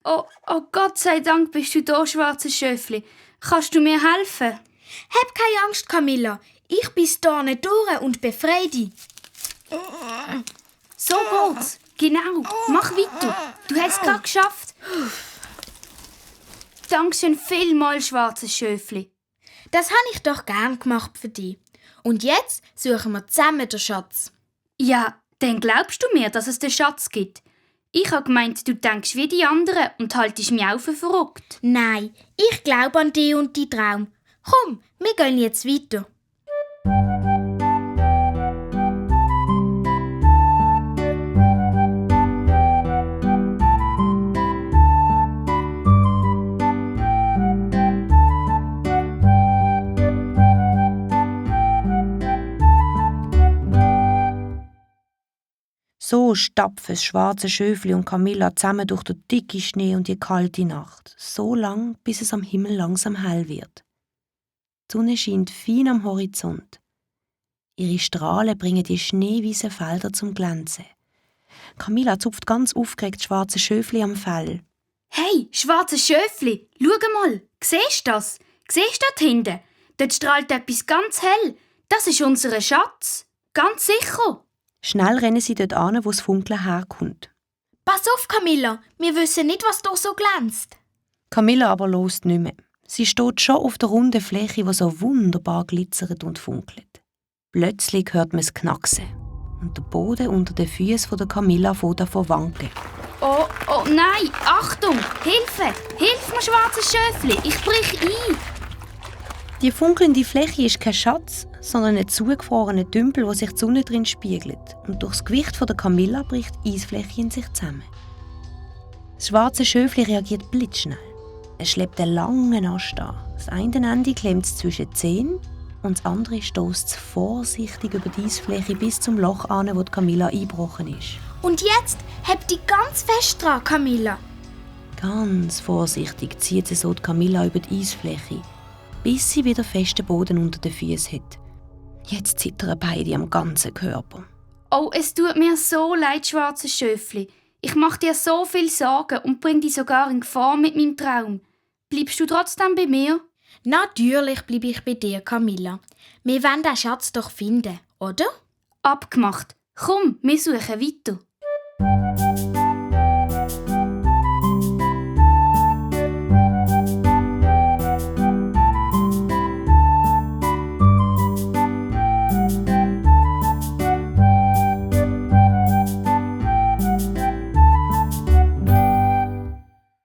Oh, Gott sei Dank bist du da, schwarzes Schöfli. Kannst du mir helfen? Hab keine Angst, Camilla. Ich bin da nicht durch und befreie dich. So geht's. Genau. Mach weiter. Du hast es gerade geschafft. Dankeschön vielmals, schwarzes Schöfli. Das habe ich doch gern gemacht für dich. Und jetzt suchen wir zusammen den Schatz. Ja, dann glaubst du mir, dass es den Schatz gibt? Ich habe gemeint, du denkst wie die anderen und haltest mich auch für verrückt. Nein, ich glaube an dich und deinen Traum. Komm, wir gehen jetzt weiter. So stapfen das schwarze Schöfli und Camilla zusammen durch den dicken Schnee und die kalte Nacht. So lang, bis es am Himmel langsam hell wird. Die Sonne scheint fein am Horizont. Ihre Strahlen bringen die schneeweißen Felder zum Glänzen. Camilla zupft ganz aufgeregt das schwarze Schöfli am Fell. Hey, schwarzes Schöfli, schau mal. Siehst du das? Siehst du dort hinten? Dort strahlt etwas ganz hell. Das ist unser Schatz. Ganz sicher. Schnell rennen sie dort an, wo das Funkeln herkommt. Pass auf, Camilla. Wir wissen nicht, was da so glänzt. Camilla aber lost nicht mehr. Sie steht schon auf der runden Fläche, die so wunderbar glitzert und funkelt. Plötzlich hört man es knacksen. Und der Boden unter den Füßen von Camilla fängt an zu wanken. Oh nein, Achtung! Hilfe! Hilf mir, schwarzes Schöfli! Ich brich ein! Die funkelnde Fläche ist kein Schatz, sondern ein zugefrorener Tümpel, wo sich die Sonne drin spiegelt. Und durch das Gewicht von der Camilla bricht die Eisfläche in sich zusammen. Das schwarze Schöfli reagiert blitzschnell. Es schleppt einen langen Ast an. Das eine Ende klemmt es zwischen die Zähne und das andere stößt vorsichtig über die Eisfläche bis zum Loch an, wo die Camilla eingebrochen ist. Und jetzt hab dich ganz fest dran, Camilla. Ganz vorsichtig zieht sie so die Camilla über die Eisfläche, bis sie wieder festen Boden unter den Füßen hat. Jetzt zittern beide am ganzen Körper. Oh, es tut mir so leid, schwarzes Schöfli. Ich mache dir so viel Sorgen und bring dich sogar in Gefahr mit meinem Traum. Bleibst du trotzdem bei mir? Natürlich bleibe ich bei dir, Camilla. Wir wollen den Schatz doch finden, oder? Abgemacht. Komm, wir suchen weiter.